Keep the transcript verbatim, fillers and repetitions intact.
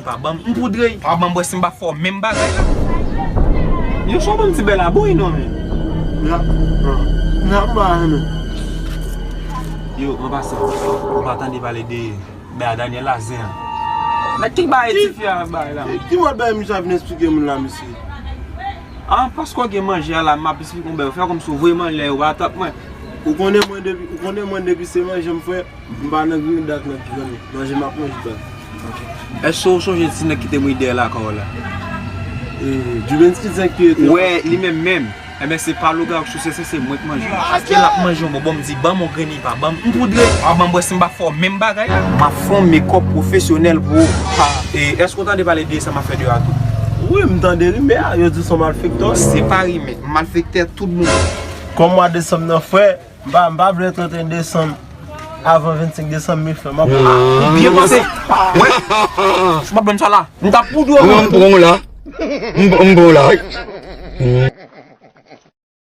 Pa ban m, m poudre, pa ban m bwè si m pa fè w menm bagay la. Yo, fò ban m ti bèl abòy non, men. N ap, n ap ba, men. Yo, an pasan, ou pa tande pale de bèy a Daniel la, zen an? Nan ki bagay ti fi a bay la? Ki mòd bagay misye ap vin eksplike moun la, mesye? Ah, paske w gen manje a la, m ap eksplike w, bèy, ou fè kòmsi w vre manje, ou pa tann mwen. Ou konnen mwen depi, ou konnen mwen depi se manje m fè, m pa nan grenn dat nan ki konnen. Manje m ap manje bèy. Èske w sonje ti nèg ki te mouri dèyè lakay w la? Eh, Jubensky, ti nèg ki rete. Wè, li menm menm. Enben, se pa loga ak sousè, se, se mwen k manje. Paske l ap manje yon bonbon, m di, ban m yon grenn pa ban m, m poudre, pa ban m bwè si m pa fè w menm bagay la. M ap fè yon mekòp pwofesyonèl pou ou. E, èske w tande pale de sa m ap fè de a tou? Wi, m tande rimè a, yo di w se yon malfektè. Se pa rimè, m malfektè tout bon. Kòm mwa desanm nan, frè, m pa, m pa vle trannteyen desanm avan vennsenk desanm, men frè, m ap... Ou byen panse. Wè. M ap ban m sa la. M t ap poudre w. M pran w la. M, m pran w la, wi.